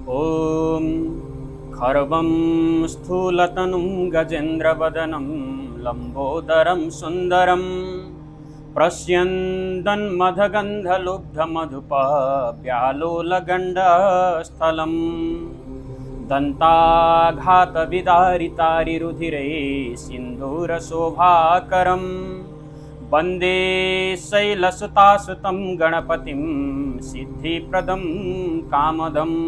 ॐ खर्वं स्थूलतनुं गजेन्द्रवदनं लम्बोदरं सुन्दरं पश्यन्दन्मधगन्धलुब्धमधुपव्यालोलगण्डस्थलं दन्ताघातविदारितारिरुधिरे सिन्दूरशोभाकरं वन्दे शैलसुतासुतं गणपतिं सिद्धिप्रदं कामदम्।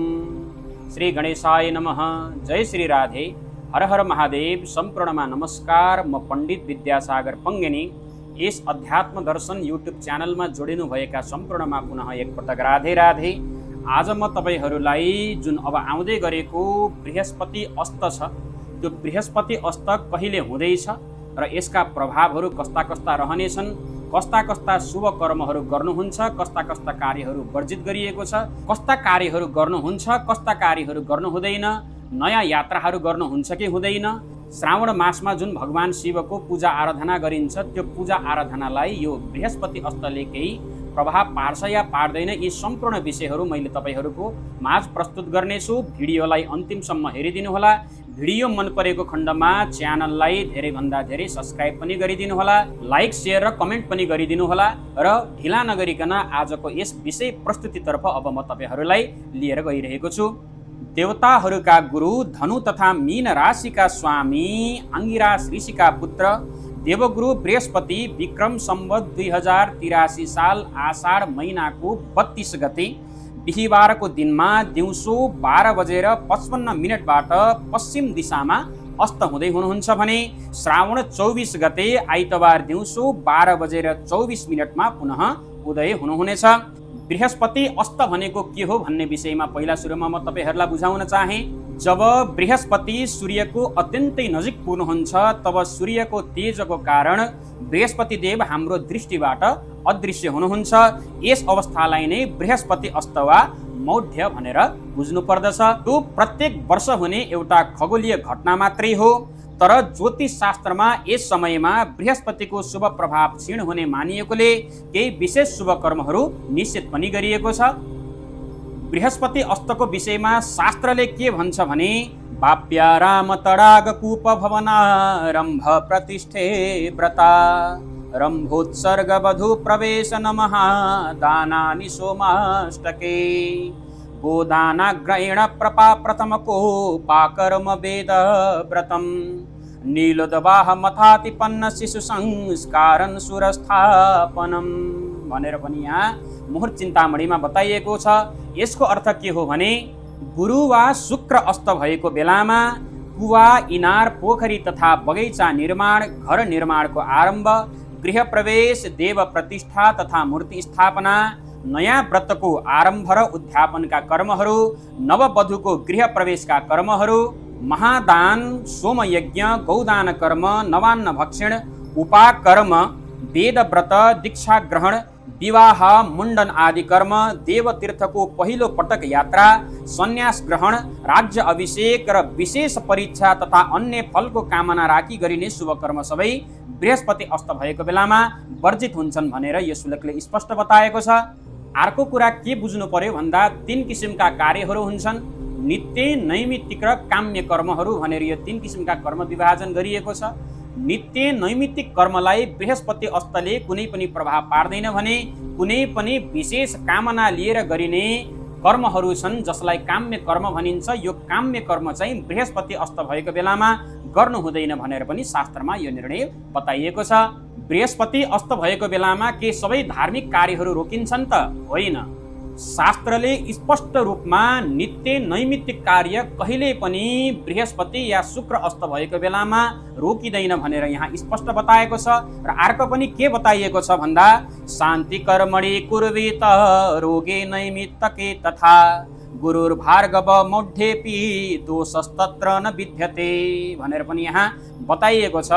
श्री गणेशाय नमः। जय श्री राधे। हर हर महादेव। सम्पूर्णमा नमस्कार। म पण्डित विद्यासागर पङ्गेनी यस अध्यात्म दर्शन युट्युब च्यानलमा जोडिनुभएका सम्पूर्णमा पुनः एकपटक राधे राधे। आज म तपाईहरूलाई जुन अब आउँदै गरेको बृहस्पति अस्त छ, त्यो बृहस्पति अस्त कहिले हुँदैछ र यसका प्रभावहरू कस्ता कस्ता रहनेछन्, कस्ता कस्ता शुभ कर्महरू गर्नुहुन्छ, कस्ता कस्ता कार्यहरू वर्जित गरिएको छ, कस्ता कार्यहरू गर्नुहुन्छ, कस्ता कार्यहरू गर्नु हुँदैन, नयाँ यात्राहरू गर्नुहुन्छ कि हुँदैन, श्रावण मासमा जुन भगवान शिवको पूजा आराधना गरिन्छ त्यो पूजा आराधनालाई यो बृहस्पति अस्तले केही प्रभाव पार्छ या पार्दैन, यी सम्पूर्ण विषयहरू मैले तपाईहरूको माझ प्रस्तुत गर्नेछु। भिडियोलाई अन्तिमसम्म हेरिदिनुहोला। भिडियो मन परेको खण्डमा च्यानललाई धेरैभन्दा धेरै सब्स्क्राइब पनि गरिदिनुहोला, लाइक शेयर र कमेन्ट पनि गरिदिनुहोला र ढिला नगरिकन आजको यस विषय प्रस्तुतितर्फ अब म तपाईहरूलाई लिएर गइरहेको छु। देवताहरूका गुरु धनु तथा मीन राशिका स्वामी अंगिरास ऋषिका पुत्र देवगुरु बृहस्पति विक्रम सम्वत 2083 साल आषाढ महिनाको 32 गते बिहीबारको दिनमा दिउँसो 12:55 पश्चिम दिशामा अस्त हुँदै हुनुहुन्छ भने श्रावण 24 गते आइतबार दिउँसो 12:24 पुनः उदय हुनुहुनेछ। बृहस्पति अस्त भनेको के हो भन्ने विषयमा पहिला सुरुमा म तपाईहरूलाई बुझाउन चाहे। जब बृहस्पति सूर्यको अत्यन्तै नजिक पुग्नुहुन्छ तब सूर्यको तेजको कारण बृहस्पति देव हाम्रो दृष्टिबाट अदृश्य हुनुहुन्छ। यस अवस्थालाई नै बृहस्पति अस्त वा मौढ्य भनेर बुझ्नु पर्दछ। त्यो प्रत्येक वर्ष हुने एउटा खगोलीय घटना मात्रै हो, तर ज्योतिष शास्त्रमा यस समयमा बृहस्पतिको शुभ प्रभाव क्षीण हुने मानिएकोले केही विशेष शुभ कर्महरू निश्चित पनि गरिएको छ। बृहस्पति अस्तको विषयमा शास्त्रले के भन्छ भने बाप्या राम तडाग कूप भवनारम्भ प्रतिष्ठे व्रता रम्भोत्सर्ग वधु प्रवेश नमः दानानि सोमाष्टके गोदानाग्रहण प्रपा प्रथमको पाकर्म वेद व्रतम नीलोदवाह मथातिपन्न शिशु संस्कारन सुरस्थापनम भनेर पनि यहाँ मुहुर्त चिन्तामणिमा बताइएको छ। यसको अर्थ के हो भने गुरु वा शुक्र अस्त भएको बेलामा कुवा, इनार, पोखरी तथा बगैँचा निर्माण, घर निर्माणको आरम्भ, गृह प्रवेश, देव प्रतिष्ठा तथा मूर्ति स्थापना, नयाँ व्रतको आरम्भ र उद्यापनका कर्महरू, नववधुको गृह प्रवेशका कर्महरू, महादान, सोमयज्ञ, गौदान कर्म, नवान्न भक्षण, उपाकर्म, वेद व्रत, दीक्षा ग्रहण, विवाह, मुण्डन आदि कर्म, देवतीर्थको पहिलो पटक यात्रा, सन्यास ग्रहण, राज्य अभिषेक र विशेष परीक्षा तथा अन्य फलको कामना राखी गरिने शुभ कर्म सबै बृहस्पति अस्त भएको बेलामा वर्जित हुन्छन् भनेर यस श्लोकले स्पष्ट बताएको छ। अर्को कुरा के बुझ्नु पर्यो भन्दा 3 किसिमका कार्यहरू हुन्छन्, नित्य, नैमित्तिक र काम्य कर्महरू भनेर यो 3 किसिमका कर्म विभाजन गरिएको छ। नित्य नैमित्तिक कर्मलाई बृहस्पति अस्तले कुनै पनि प्रभाव पार्दैन भने कुनै पनि विशेष कामना लिएर गरिने कर्महरू छन् जसलाई काम्य कर्म भनिन्छ। यो काम्य कर्म चाहिँ बृहस्पति अस्त भएको बेलामा गर्नु हुँदैन भनेर पनि शास्त्रमा यो निर्णय बताइएको छ। बृहस्पति अस्त भएको बेलामा के सबै धार्मिक कार्यहरू रोकिन्छन् त? होइन। शास्त्रले स्पष्ट रूपमा नित्य नैमित्तिक कार्य कहिले पनि बृहस्पति या शुक्र अस्त भएको बेलामा रोकिँदैन भनेर यहाँ स्पष्ट बताएको छ। र अर्को पनि के बताइएको छ भन्दा शान्ति कर्मणि कुर्वीत रोगे नैमित्तके तथा गुरुर्भार्गव मौढ्येपि दोषस्तत्र न विद्यते भनेर पनि यहाँ बताइएको छ।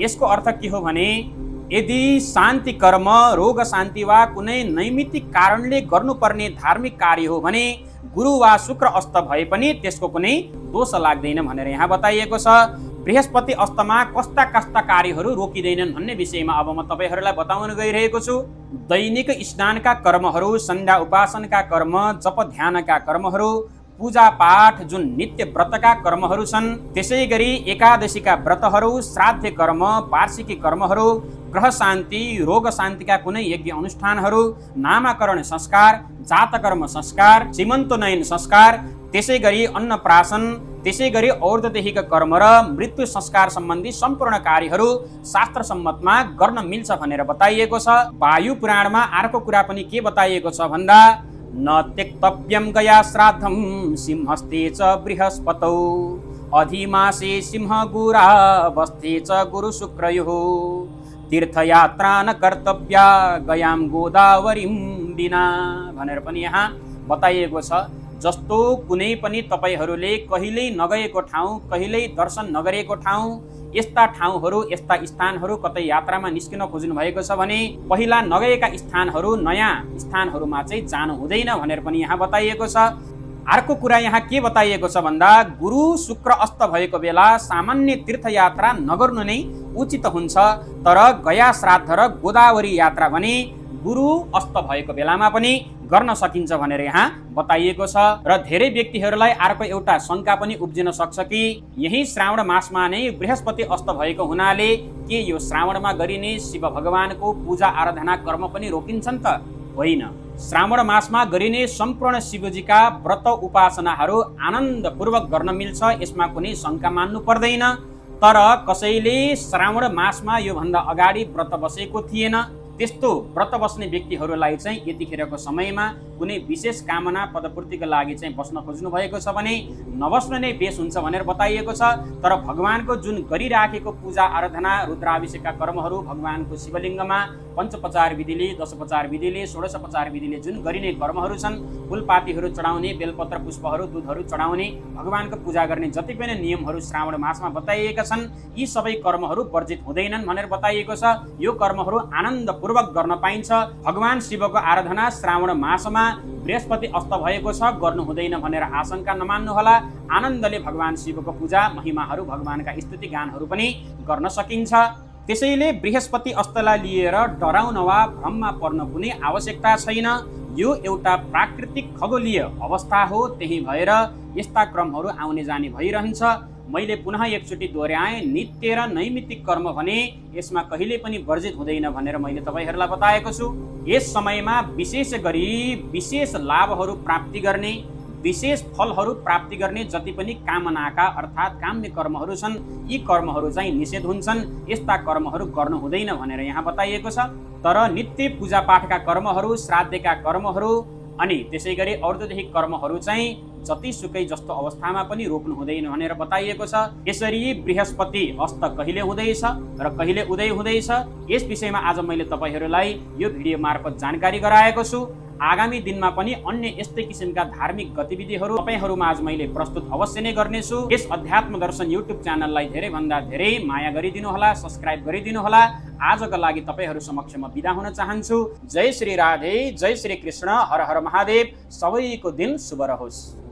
यसको अर्थ के हो भने यदि शान्ति कर्म, रोग शान्ति वा कुनै नैमित्तिक कारणले गर्नुपर्ने धार्मिक कार्य हो भने गुरु वा शुक्र अस्त भए पनि त्यसको कुनै दोष लाग्दैन भनेर यहाँ बताइएको छ। बृहस्पति अस्तमा कस्ता कस्ता कार्यहरू रोकिँदैनन् भन्ने विषयमा अब म तपाईहरूलाई बताउन गइरहेको छु। दैनिक स्नानका कर्महरू, सन्ध्या उपासनका कर्म, जप ध्यानका कर्महरू, पूजापाठ जुन नित्य व्रतका कर्महरू छन्, त्यसै गरी एकादशीका व्रतहरू, श्राद्ध कर्म, वार्षिकी कर्महरू, ग्रह शान्ति, रोग शान्तिका कुनै यज्ञ अनुष्ठानहरू, नामाकरण संस्कार, जातकर्म संस्कार, सीमन्तोन्नयन संस्कार, त्यसै गरी अन्नप्राशन, त्यसै गरी और्धदेहिक कर्म र मृत्यु संस्कार सम्बन्धी सम्पूर्ण कार्यहरू शास्त्र सम्मतमा गर्न मिल्छ भनेर बताइएको छ। वायु पुराणमा अर्को कुरा पनि के बताइएको छ भन्दा न त्यक्तव्यम गया श्राद्धम सिंहस्ते च बृहस्पतौ अधिमासे सिंह गुरा बस्ते च गुरु शुक्रयोः तीर्थयात्रा न कर्तव्या गयाम गोदावरीम बिना भनेर पनि यहाँ बताइएको छ। जस्तो कुनै पनि तपाईहरूले कहिल्यै नगएको ठाउँ, कहिल्यै दर्शन नगरेको ठाउँ, यस्ता ठाउँहरू, यस्ता स्थानहरू कतै यात्रामा निस्किन खोज्नु भएको छ भने पहिला नगएका स्थानहरू, नयाँ स्थानहरूमा चाहिँ जानु हुँदैन भनेर पनि यहाँ बताइएको छ। अर्को कुरा यहाँ के बताइएको छ भन्दा गुरु शुक्र अस्त भएको बेला सामान्य तीर्थयात्रा नगर्नु नै उचित हुन्छ, तर गया श्राद्ध र गोदावरी यात्रा भने गुरु अस्त भएको बेलामा पनि गर्न सकिन्छ भनेर यहाँ बताइएको छ। र धेरै व्यक्तिहरूलाई अर्को एउटा शङ्का पनि उब्जिन सक्छ कि यही श्रावण मासमा नै बृहस्पति अस्त भएको हुनाले के यो श्रावणमा गरिने शिव भगवानको पूजा आराधना कर्म पनि रोकिन्छन् त? होइन, श्रावण मासमा गरिने सम्पूर्ण शिवजीका व्रत उपासनाहरू आनन्दपूर्वक गर्न मिल्छ, यसमा कुनै शङ्का मान्नु पर्दैन। तर कसैले श्रावण मासमा योभन्दा अगाडि व्रत बसेको थिएन, त्यस्तो व्रत बस्ने व्यक्तिहरूलाई चाहिँ यतिखेरको समयमा कुनै विशेष कामना पदपूर्तिको लागि चाहिँ बस्न खोज्नु भएको छ भने नबस्न नै बेस हुन्छ भनेर बताइएको छ। तर भगवानको जुन गरिराखेको पूजा आराधना, रुद्राभिषेकका कर्महरू, भगवानको शिवलिङ्गमा पञ्चोपचार विधिले, दशोपचार विधिले, षोडशोपचार विधिले जुन गरिने कर्महरू छन्, फुलपातीहरू चढाउने, बेलपत्र पुष्पहरू, दुधहरू चढाउने, भगवानको पूजा गर्ने जति पनि नियमहरू श्रावण मासमा बताइएका छन्, यी सबै कर्महरू वर्जित हुँदैनन् भनेर बताइएको छ। यो कर्महरू आनन्दपूर्वक गर्न पाइन्छ। भगवान शिवको आराधना श्रावण मासमा बृहस्पति अस्त भएको छ गर्नु हुँदैन भनेर आशंका नमान्नुहोला। आनन्दले भगवान शिवको पूजा, महिमाहरू, भगवानका स्तुति गानहरू पनि गर्न सकिन्छ। त्यसैले बृहस्पति अस्तलाई लिएर डराउन वा भ्रममा पर्न कुनै आवश्यकता छैन। यो एउटा प्राकृतिक खगोलीय अवस्था हो, त्यही भएर यस्ता क्रमहरू आउने जाने भइरहन्छ। मैले पुनः एकचोटि दोहोऱ्याएँ, नित्य र नैमित्तिक कर्म भने यसमा कहिले पनि वर्जित हुँदैन भनेर मैले तपाईँहरूलाई बताएको छु। यस समयमा विशेष गरी विशेष लाभहरू प्राप्ति गर्ने, विशेष फलहरू प्राप्ति गर्ने जति पनि कामनाका अर्थात् काम्य कर्महरू छन्, यी कर्महरू चाहिँ निषेध हुन्छन्। यस्ता कर्महरू गर्नु हुँदैन भनेर यहाँ बताइएको छ। तर नित्य पूजापाठका कर्महरू, श्राद्धका कर्महरू अनि त्यसै गरी और्धदेहिक कर्महरू चाहिँ जतिसुकै जस्तो अवस्थामा पनि रोक्नु हुँदैन भनेर बताइएको छ। यसरी बृहस्पति अस्त कहिले हुँदैछ र कहिले उदय हुँदैछ, यस विषयमा आज मैले तपाईँहरूलाई यो भिडियो मार्फत जानकारी गराएको छु। आगामी दिनमा पनि अन्य यस्तै किसिमका धार्मिक गतिविधिहरू तपाईँहरूमाझ मैले प्रस्तुत अवश्य नै गर्नेछु। यस अध्यात्म दर्शन युट्युब च्यानललाई धेरैभन्दा धेरै माया गरिदिनुहोला, सब्स्क्राइब गरिदिनुहोला। आजका लागि तपाईँहरू समक्ष म बिदा हुन चाहन्छु। जय श्री राधे, जय श्री कृष्ण, हर हर महादेव। सबैको दिन शुभ रहोस्।